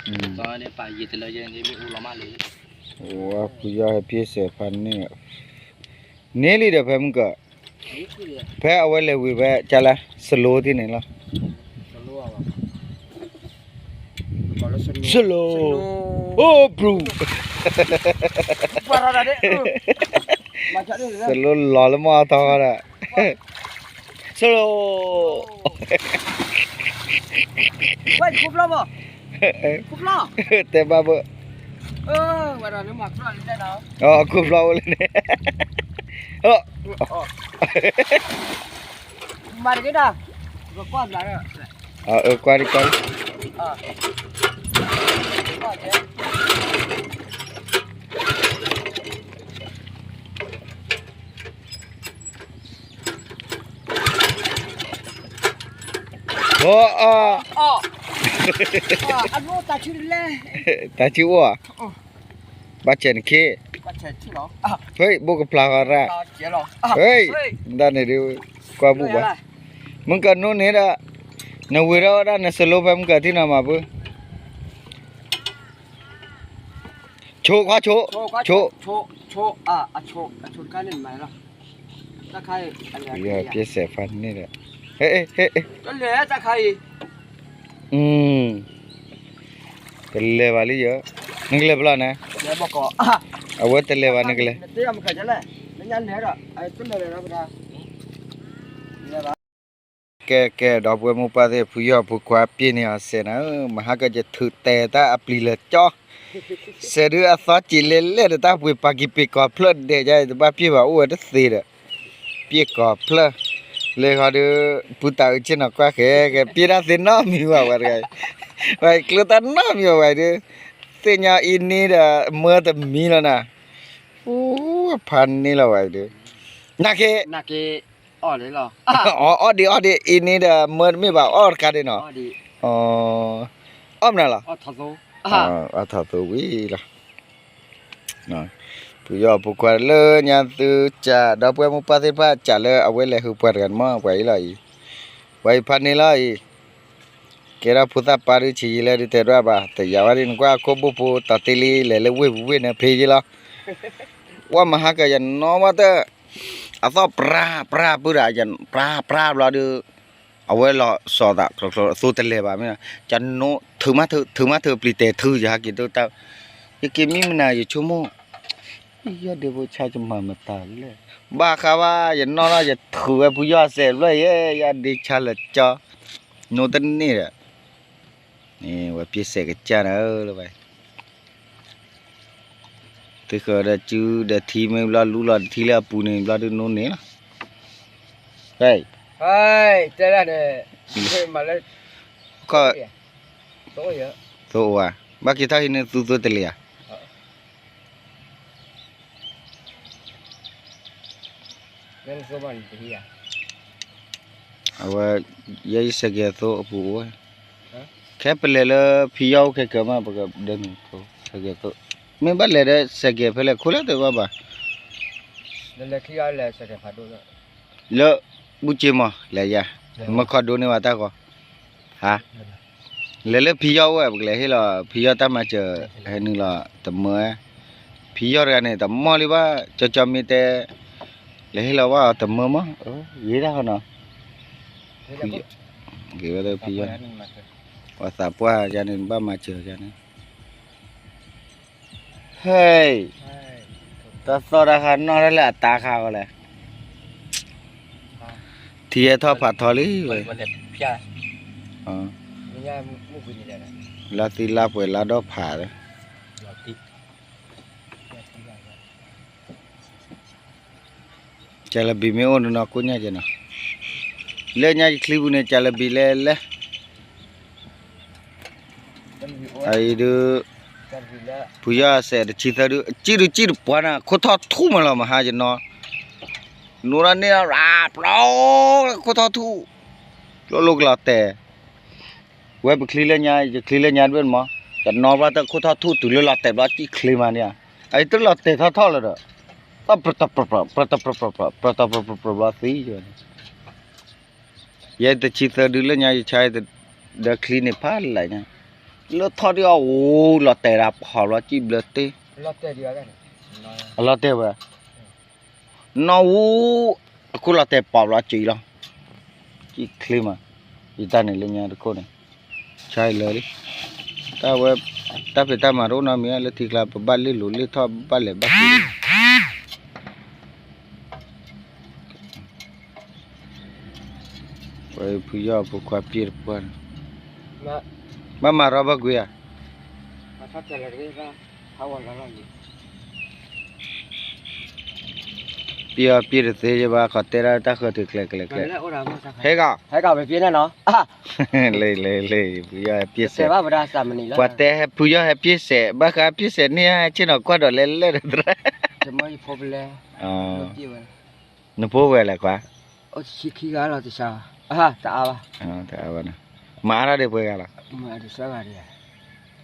ဒီးပာ်ယံာ်တလၢယဲန့ၣ် မ့ၢ်အိၣ်လီၤမးလၢ ဝဲဖုယီၢ်ဟဲပျဲစဲးဖးန့ၣ်, န့ၢ်လံဒီးဖဲမုၢ်ကၢ, ဖဲအဝဲလဲၤဝံၤဖဲကၢလဲၣ် စလိသ့ၣ်န့ၣ်လီၤ, စလိ, အိၣ်ဘြူၤ, စလိလီၤလၢမီၢ်အထီဒီး, စလိ တဲဘၣ်ဘၣ်, အခိၣ်ဖျီၣ်အိၣ်လၢန့ၣ်, မၤတက့ၢ်ဒၣ်, ကွၢ်ဘျါ, ကွၢ်ဒံကွၢ်ဒံ အီ, တၢ်ဆံအိၣ်ဧါ, ဘၣ်ဆဲးနခ့, ဘိၣ်ကဖျါဃီရၣ်, ဒၣ်န့ၣ်ဒုး, ကွၢ်ဘူၣ်ဘၣ်, မုၢ်ကၢနိန့ၣ်ဒီး, နဝံၤထီၣ်ဝဲဒၣ်နစလိဖဲမုၢ်ကၢထံၣ်နီၤမၤပၢ်, ဆိ, ဆိ, ဆိ, ပျဲစဲးဖးန့ၣ်ဒီး, တလဲၤဘၣ်လံယၤ, နကလဲၤဖဲလဲၣ်န့ၣ်, အဝဲတလဲၤဘၣ်နကလဲၤ ကဲကဲ ဒီပုၢ်ဝဲၢ်မိၢ်ပၢ်သ့ၣ် ဖုယီၢ်ဖိခွါပျဲန့ၢ်အီၤစဲးနၤဧၢ, မဟါကယထုးတဲတၢ်အပျံၤလၢာ်ကၠီ, စဲးဒုးအသီကံးလဲလဲၣ်ဒီးတၢ်ပှ့ၤပာ်ကံးပ့ၤကီၤဖျၢၣ်ဒဲးယါ တဘၣ်ပျဲဘၣ်အိၣ်ဝဲတသ့ဒီး, ပျဲကီၤဖျၢၣ်, လၢဃီဒီး, ပုၢ်တၢ်အုးက့ၢ်နီၤကွၢ်ဃဲ ကဲပျဲတၢ်သ့နီတမံၤဘၣ်ဝဲတဂၤအံၤ, ဝဲကျိတၢ်နီတမံၤဘၣ်ဝဲဒီး, သ့ၣ်ညါအံၤန့ၣ်ဒီး မၢတမံၤလီၤနၤ, အိၣ်ဖးန့ၢ်လီၤဝဲဒီး, နာ်က့ အီၣ်ဒံးအီၣ်ဒံးအံၤန့ၣ်ဒီး မၢတမ့ၢ်ဘၣ်အီၣ်တခါဒံးနီၤ, အီၣ်မနုၤလီၤ, အီၣ်ထီၣ်သိဝံၤလီၤ, ဖုယီၢ်ဖိခွါလၢညါသုကး ဒီပုၢ်ဝဲၢ်မိၢ်ပၢ်သ့ၣ်တဖၣ်ကးလၢအဝဲလဲၤဟုးပှၤတဂၤန့ၣ်မး ပှၤအံၤလီၤအံၤ, ပှၤအံၤဖးန့ၢ်လီၤအံၤ, ကဲထီၣ်ဖိသၣ်ပၢ်ဒုးဆံးယံာ်လၢဒုး တဲဒွဲၣ်ဘၣ် တယာ်ဝဲဒ်နကွၢ်ခိၣ်ဘိၣ်ဖိတီၤတ့လံ လဲၤလၢဝ့ၢ်ပူၤဝ့ၢ်န့ၣ်ဖဲယ့လီၤ, ဝဲမဟါကယနီၣ်ဘၣ်တၢ် အသီၣ်ပြါပြါပုၢ်ဒီး ပြါပြါဘျီဒီး, အဝဲလီၤစီၤသး ကျိကျိအသိတလဲၤဘၣ်မ့ၢ်, ယနီၣ်ထုးမးထုး ထုးမးထုးပျံၤတဲာ်ထုး ယဟးက့ၤဒိၣ်တၢ်, ယက့ၤမံမနၤယဆိကမိၣ်, ယီၢ်ဒ့ဖိဆါယမၤမတၤလဲၣ်, ဘၣ်ဃးဘၣ် ယနီၣ်ထီၣ်ယထုးဝဲဖုယီၢ်စဲးဖျၢၣ်ယဲ ယီၢ်ဒ့ဆါလၢာ်ကၠီ, နီၣ်တန့ၢ်ဒီး ဝဲပျဲစဲးကစၢ်နၤဧၢလၢၤဘၣ်, သုဃၢၤဒီးစုဒီးထံမ့ၢ်ဘျီ လူလီၤတထံလၢအပူၤန့ၣ်ဘျီဒုးနိန့ၣ်လီၤ, တဲဒၣ်န့ၣ်, ခီ, သိအိၣ်ဧါ, ဘၣ်က့ၤထီၣ်ဟံးန့ၢ်သူသိတလံၤဧါ အဝဲ, ယဲယစဲးကဲၤသိအပူၤအိၣ်ဝဲ, ခဲပလဲၤလၢဖံယီၢ်အိၣ်ခဲကၢၤမး ပကဒၢနုာ်ဖိ, စဲးကဲၤသိ, မ့ၢ်ဘၣ်လဲၤဒီးစဲးကဲၤဖဲလဲၣ် ခိၣ်လၢတဘၣ်ဘၣ်, လၢ, ဘူၣ်စ့မီၤ လဲၤယၤ, မၢခီဒိန့ၢ်ဝဲတၢ်ဂီၤ, ဟါ လဲၤလၢဖံယီၢ်အိၣ်ဝဲ ပကလဲၤဟ့ၣ်လီၤ ဖံယီၢ်တၢ်မၤစၢၤ, ဟဲနုာ်လီၤတမၢဝဲ, ဖံယီၢ်တဂၤန့ၣ် တမီၢ်လံဘၣ် ကၠီကၠီမ့ၢ်တဲ, လဲၤဟ့ၣ်လီၤဘၣ်အီၤတမၢမး, ဂ့ၤဒၣ်ဃီနီၤ, ဂ့ၤဝဲလၢဖံယီၢ်, ပှၤသးပှၢ်ယၤန့ၣ် ဘၣ်မၤစၢၤယၤန့ၣ် ဟဲ, တၢ်သီၣ်တၢ်ခါနီၣ်တၢ်လၢအတၢ်ခါဃီလဲၣ်, ထံဟဲထီၣ်ဖးထီလံဝဲ, လါသံလါပှဲၤလါဒီဖးလၢ ကလဘံမ့ၢ်အိၣ်နီၢ်နီၢ်ကိးညါကဲနီၤ, လၢညါယချံပူၤန့ၣ် ကလဘံလဲၣ်လဲၣ်, အအံၤဒုး, ဖုယီၢ်စဲးတဆံသၢဒုး ကံၣ်ဒုးကံၣ်တပှၤန့ၣ် ခိၣ်ထီၣ်ထူၣ်မးလီၤ မဟါယနီၢ်, နိရၣ်န့ၣ်ရၤပျီ, ခိၣ်ထီၣ်ထူၣ်, ကျိလိကလီၤတဲာ်, ဝဲပချံလၢညါ ယချံလၢညါတဘ့ၣ်မး, ယနီၢ်ဘျီတခိၣ်ထီၣ်ထူၣ်တုၤလၢလီၤတဲာ်ဘျီကံၣ်ချ့မးန့ၣ်, အအံၤတလီၤတဲာ်ထီၣ်ထီၣ်လၢၤဒီး, ပြၢတပြၢပြၢတပြၢပြၢပြၢပြၢပြၢပြၢပြၢဘျီသံ, ယဲတဆံသၢဒုးလၢညါယဆါ, ဒီးချံန့ၣ်ဖးလၢ်ညါ, လၢထီၣ်ဒ်အီၤ အိၣ်လီၤတဲာ်ဒၣ်ဖီၣ်ဘျီ စံၣ်ဘျၢတ့ၢ်, အလီၤတဲာ်ဝဲ, နီၢ်ဝူ, အခိၣ်လီၤတဲာ်ပီၣ်ဘျီစံၣ်လီၤ, စံၣ်ချ့မး, ယတၢ်န့ၣ်လၢညါတခိၣ်န့ၣ်, ဆါအံၤလၢာ်လံ, တၢ်ဝဲ, တၢ်ဖံးတၢ်မၤတအိၣ်နီတမံၤ လၢထံကျါ ပဘၣ်လ့ၣ်လိၤလ့ၣ်ထီၣ် ဘၣ်လဲၤဘၣ်က့ၤ ဝဲဖုယီၢ်အဖိခွါပျဲၢ်တပှၢ်န့ၣ်, ဘၣ်မၤရီဘၢကွံာ်ဧါ, ပျဲၢ်အီၤပျဲၢ်တသ့ယဘၣ် ခီတဲဒၣ်တၢ်ဃၢၤထုးကျဲကျဲကျဲ, ဟဲကီး, ဟဲကီး ပျဲၢ်န့ၣ်နီၤ, လ့လ့လ့ ဖုယီၢ်ဟဲပျဲၢ်စဲး, ပှၤတဲဖုယီၢ်ဟဲပျဲၢ်စဲး ဘၣ်ဃးပျဲၢ်စဲးန့ၣ် ဆ့ၣ်နီၤကွၢ်ဒီးလဲၤလဲၣ်ဒီးသရၣ်, နဖိဝဲလဲၣ်ခွါ, တအါဘၣ်, မၤအါထီၣ်ဒံးပှဲၤဂၤလီၤ,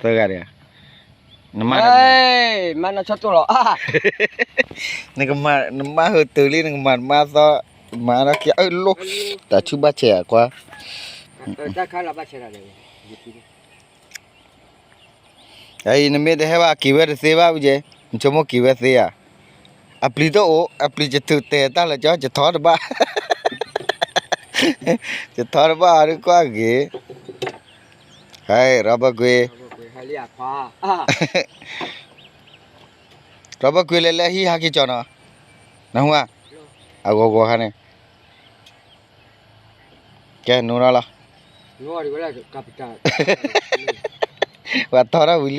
သၢဂၤဒံးဧါ, နမၤ, နမၤဟၢတုၤလံ နကမၤနမါသီ, မၤထီၣ်ခံ အလိၣ်, တၢ်ဆူၣ်ဘၣ်ဆဲးအခွါ အံၤ နမ့ၢ်တဟဲဘၣ်က့ၤဝဲတသ့ဘၣ် ဝံၤက့, နဆိကမိၣ်က့ၤဝဲသ့ဧါ, အပျံၤတအိၣ် အပျံၤယထုးတဲာ်တၢ်လၢကၠီ ယထီတဘၣ်, ယထီတဘၣ်အီၤဒ်ကွၢ်ဂ့ၤ, ဟဲ ရီဘၢကွ့, ရီဘၢကွ့လဲၤလဲၤဟံးဟးက့ၤကၠီနီၤ, နဟူဧါ, အဂီၤဂီၤခါန့ၣ် ကဲ နူၤထီၣ်လီၤ, ပှၤထီထီၣ်ဝံၤလံဒီး,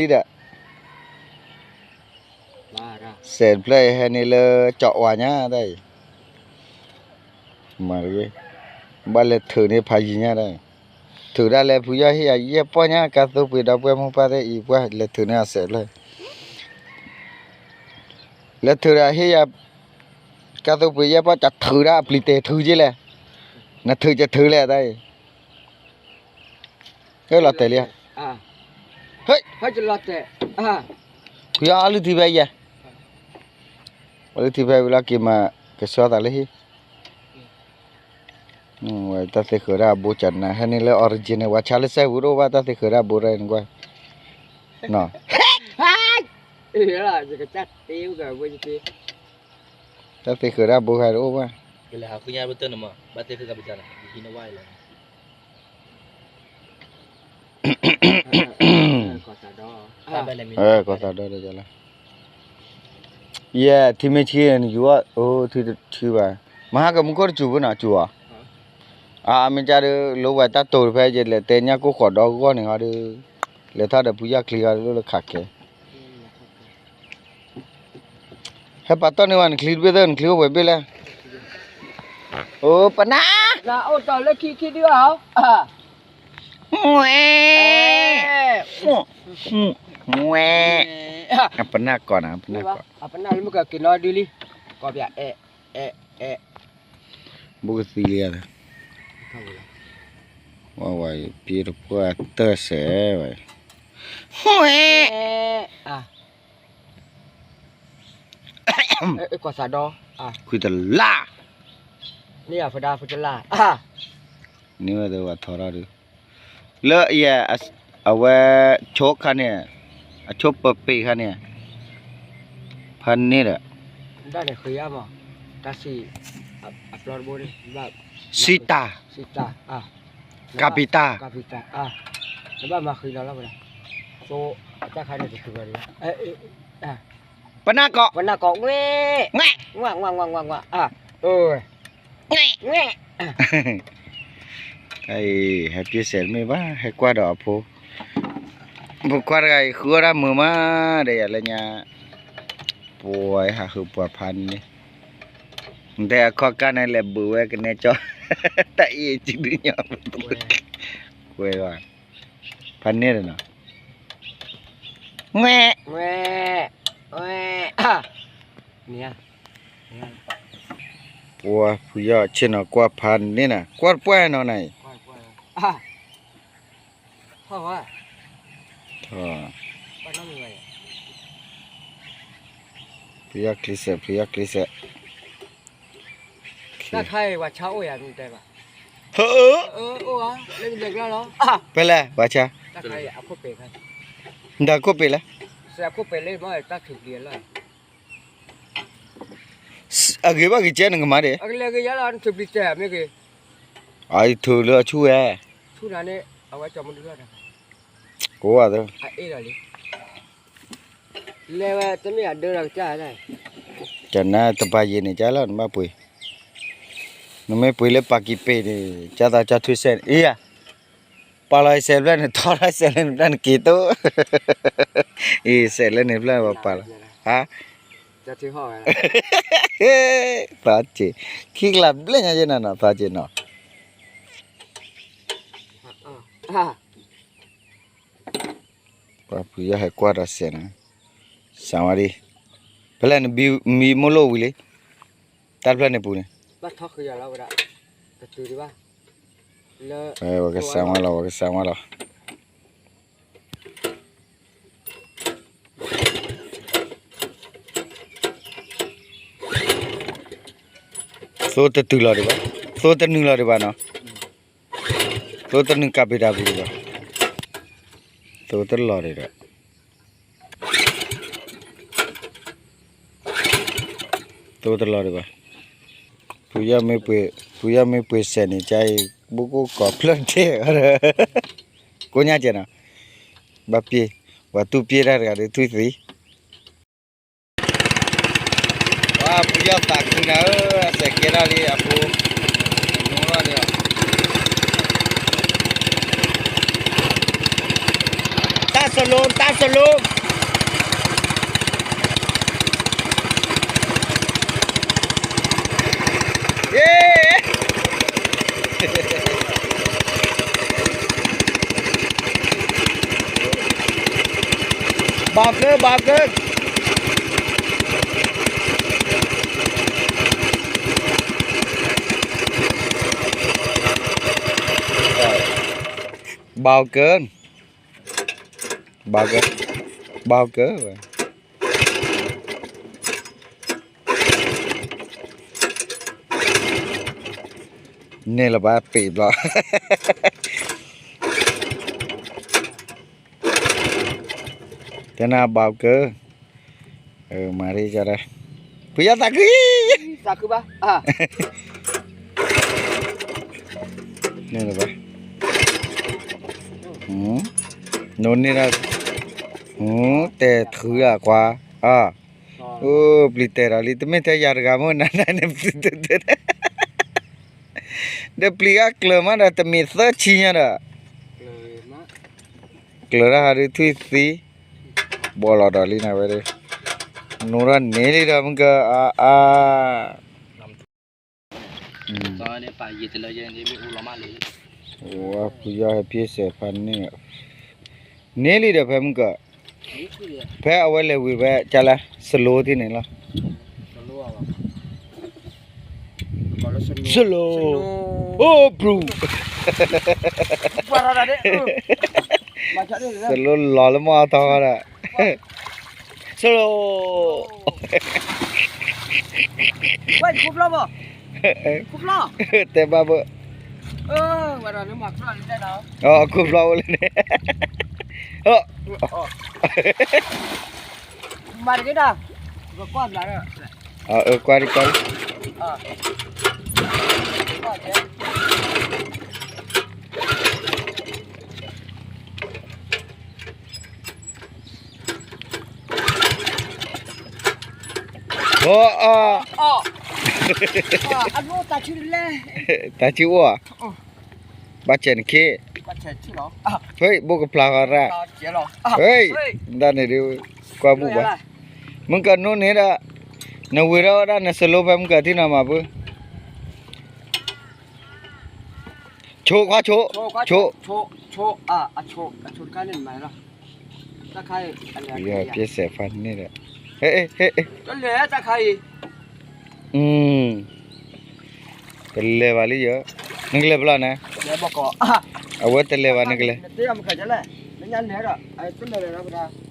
စဲးတဖျၢၣ်အံၤဟဲန့ၣ်လၢကၠီအီၤညါတၢ်အံၤ, မၤတဂ့ၤ, ဘၣ်လဲၤထုးန့ၢ်ဖးယံၤညါတၢ်အံၤ, ထုးဒၣ်လဲာ်ဖုယီၢ်ဟ့ၣ်ယၤယဲၢ်ပီၢ်ညါ ကါသိပှ့ၤဒီပုၢ်ဝဲၢ်မိၢ်ပၢ်သ့ၣ်အံၤ ပှၤလဲၤထုးန့ၢ်အစဲးတဖျၢၣ်, လဲၤထုးဒၣ်ဟ့ၣ်ယၤ ကါသိပှ့ၤယဲၢ်ပီၢ် ကထုးဒၣ်အပျံၤတဲာ်ထုးက့လဲၣ်, နထုးကထုးလဲၣ်တၢ်အံၤ, ဟဲလီၤတဲာ်လံ, ဟဲ, ဖုယီၢ်အီလုၢ်ထံဖဲယဲၢ်, အီလုၢ်ထံဖဲဝံၤလီၤက့ၤမး, ကဆှီသးလၢဟံၣ် ဝဲတၢ်သ့ၣ်ဃၢၤဒၣ်အဘိကနၤ ဟဲန့ၣ်လၢ original ဝဲဆါလၢစဲပူၤတအိၣ်ဘၣ် တၢ်သ့ၣ်ဃၢၤဒၣ်ဘိရၢၢ်နကွၢ်, တၢ်သ့ၣ်ဃၢၤဒၣ်ဘိခါတအိၣ်ဘၣ်, ကီၢ်သးဒီဒီး, ယဲ ထံမ့ၢ်ဆံနယူၤအီၤ အိၣ်ထံတဆံဘၣ်, မဟါကမူခိၣ်တစူၤဘၣ်နီၤ စူၤအီၤ, အမ့ၢ်ကၢ်ဒုး လိဝဲတၢ်တိာ်တဖဲ ယလဲၤတဲညၣ်ကိၢ်ဃီၤဒီဂီၢ်န့ၣ်ဟီဒုး, လဲၤထီၣ်ဒီးဖုယီၢ်ချံဂီၤလၢခးကဲ ဟဲပာ်တီၢ်န့ၢ်ဝဲနချံတဘ့ၣ်သၢ နချံအိၣ်ပှဲၤဘ့ၣ်လဲၣ်, အိ ပနၢ်, အိၣ်တီၢ်လၢခံခံဒုးအီၤ, ဝဲ, ဝဲ, အပနၢ်ကီးနၤ အပနၢ်ကီး, အပနၢ်လၢမုၢ်ကက့ၤနီၤဒုးလံ, ကီးပယဲ, အဲ, အဲ, အဲ, ဘူးကသံလံဧါ, ဝဲဝဲ ပျဲတပှၢ်တၢၢ်စဲးဝဲ, ဝဲ ကွၢ်သးဒီ, ခွံတလါ, န့ၢ်ဝဲဒၣ်ဝဲထီထီၣ်ဒုး, လၢယဲ, အဝဲ, ဆိခါန့ၣ်, အဆိပပ့ၤခါန့ၣ်, ဖးန့ၢ်ဒီး, စံတၢ်, ကပံတၢ်, ပနၢ်ကီး, ပနၢ်ကီး, ဝဲ, ဝဲ, ဝဲ, ဝဲ, ဝဲ, တၢ်အံၤ ဟဲပျဲစဲးတမ့ၢ်ဘၣ် ဟဲကွၢ်ဒီးအဖိ, ဖိခွါတဂၤအံၤ ဃုအီၣ်တၢ်မုာ်မး ဒီးယၤလၢညါ, ပှၤဟးဃုပှၤဖးန့ၢ်, နတဲအခီၣ်ကၢ်န့ၣ် လဲၤဘုးဝဲကနဲကၠီ, တၢ်အံၤစုဒုညါ, ကွဲ, ဖးန့ၢ်ဒီးနီၤ, ဝဲ, ဝဲ, ဝဲ, ပှၤဖုယီၢ်ဆ့ၣ်နီၤ ကွၢ်ဖးန့ၢ်နၤ ကွၢ်တပှၢ်နီၤနၤအံၤ, ဖုယီၢ်ချံစဲး ဖုယီၢ်ချံစဲး, တၢ်ခါအံၤ ပှၤဆါအိၣ်ယၤ နတဲဘၣ်, ဖဲလဲၣ် ပှၤဆါ တၢ်ခိၣ်ပ့ၤလဲၣ်, အဂ့ၤဘၣ်ဂ့ၤကဲနကမၤဒံး, အထုးလၢအဆူၣ်ဝဲ, ကိးဝဲသ ကနၣ်တဘၣ်ယံာ်န့ၣ် ကလီၤနဘၣ်ပှ့ၤ, နမ့ၢ်ပှ့ၤလၢပာ်ကံးပ့ၤန့ၣ် ကၢ်သးကၢ်ထွံၣ်စဲးန့ၣ် အံၤယၤ, ပာ်လီၤအံၤစဲးဖျၢၣ်န့ၣ် ထီထီၣ်စဲးလၢနဖျၢၣ်နက့ၤတိၢ်, အံၤစဲးလၢန့ၣ်ဖျၢၣ်ပာ်လီၤ, ဟါ, သးက့ၤ, ခံကလးဘျဲၣ်ညါယဲနၤနီၤ သးက့ၤနီၤ ပှၤဖုယီၢ်ဟဲကွၢ်ဒီးစဲးန့ၣ်, စၢ်ဝါဒံ, ဖဲလဲၣ်နမံမိၢ်လိၣ်ဝံၤလံ, တၢ်တဖျၢၣ်န့ၣ်ပူၤန့ၣ်, ပကစၢ်ဝါလီၤ ပကစၢ်ဝါလီၤ, သိတတုၤလီၤဒံးဘၣ်, သိတနုာ်လီၤဒံးဘၣ်နီၤ, သိတနုာ်ကးပ့ၤတၢ်ပူၤဒံးဘၣ်, သိတလီၤဒံးဒီး သိတလီၤဒံးဘၣ်, ဖုယီၢ်မ့ၢ်ပှ့ၤစဲးန့ၣ် ကါအံၤ ဘူးကကိးဖျၢၣ်ဒဲး, ကိညါကဲနီၤ, ဘၣ်ပှ့ၤ, ပှၤတူၢ်ပှ့ၤတၢ်တဂၤဒီးထွံၣ်သံ ပှၤဖုယီၢ်သးခုနၤဧၢ, အစဲးကဲထီၣ်လံအဖိ, တၢ်စလိ, တၢ်စလိ, ဘၣ်ကၢ, ဘၣ်ကၢ, ဘၣ်ကၢ, ဘၣ်ကၢ, ဘၣ်ကၢ, န့ၣ်လၢၤဘၣ်ပ့ၤဘျီ, တဲနၤဘၣ်ကၢ, မၤရံကဒီး, ဖုယီၢ်သးခု, သးခုဘၣ်, န့ၣ်လၢၤဘၣ်, နိန့ၢ်ဒၣ်, တဲထုးဒၣ်ကွၢ်, အိၣ်ပျံၤတဲာ်ဒီးလံ တမ့ၢ်ထဲယၤတဂၤမ့ၢ်နၤန့ၣ်, ဒီးပျံၤဂၤကျၢၤမးဒီးတမ့ၢ်သၢဆံညါဒီး, ကျၢၤတၢ်ဟးဒုးထွံၣ်သံ, ဘီလီၤဒီးလံနၤဝဲဒၣ်, နိထီၣ်န့ၢ်လံဒီးမုၢ်က, အါအါ ဖုယီၢ်ဟဲပျ့ၢ်စဲးဖးန့ၣ်, န့ၢ်လံဒီးဖဲမုၢ်က, ဖဲအဝဲလဲၤဝံၤဖဲကလၢ စလိထံန့ၣ်လီၤ, စလိ, အိၣ်ဘြူၤ, စလိလီၤလၢမီၢ်အထီဒီး စလိ, တဲဘၣ်ဘၣ်, ခိၣ်ဖျီအိၣ်လၢန့ၣ်, မၤတက့ၢ်ဒၣ်, ကွၢ်, ကွၢ်, ကွၢ်, တၢ်ဆံအိၣ်ဧါ, ဘၣ်ဆဲးနခ့, ဖဲဘိကဖျါဃီရၣ်, ဒၣ်န့ၣ်ဒုး, ကွၢ်ဘူၣ်ဘၣ်, မုၢ်ကနိန့ၣ်ဒီး, နဝံၤထီၣ်ဝဲဒၣ်နစလိဖဲမုၢ်ကထံၣ်နီၤမၤပှဲၤ ဆိခွါဆိ, ဆိ, ပျ့ၢ်စဲးဖးန့ၣ်ဒီး, တလဲၤဘၣ်လံယၤ, နကလဲၤဖဲလဲၣ်န့ၣ်, အဝဲတလဲၤဘၣ်နကလဲၤ, လဲၤ,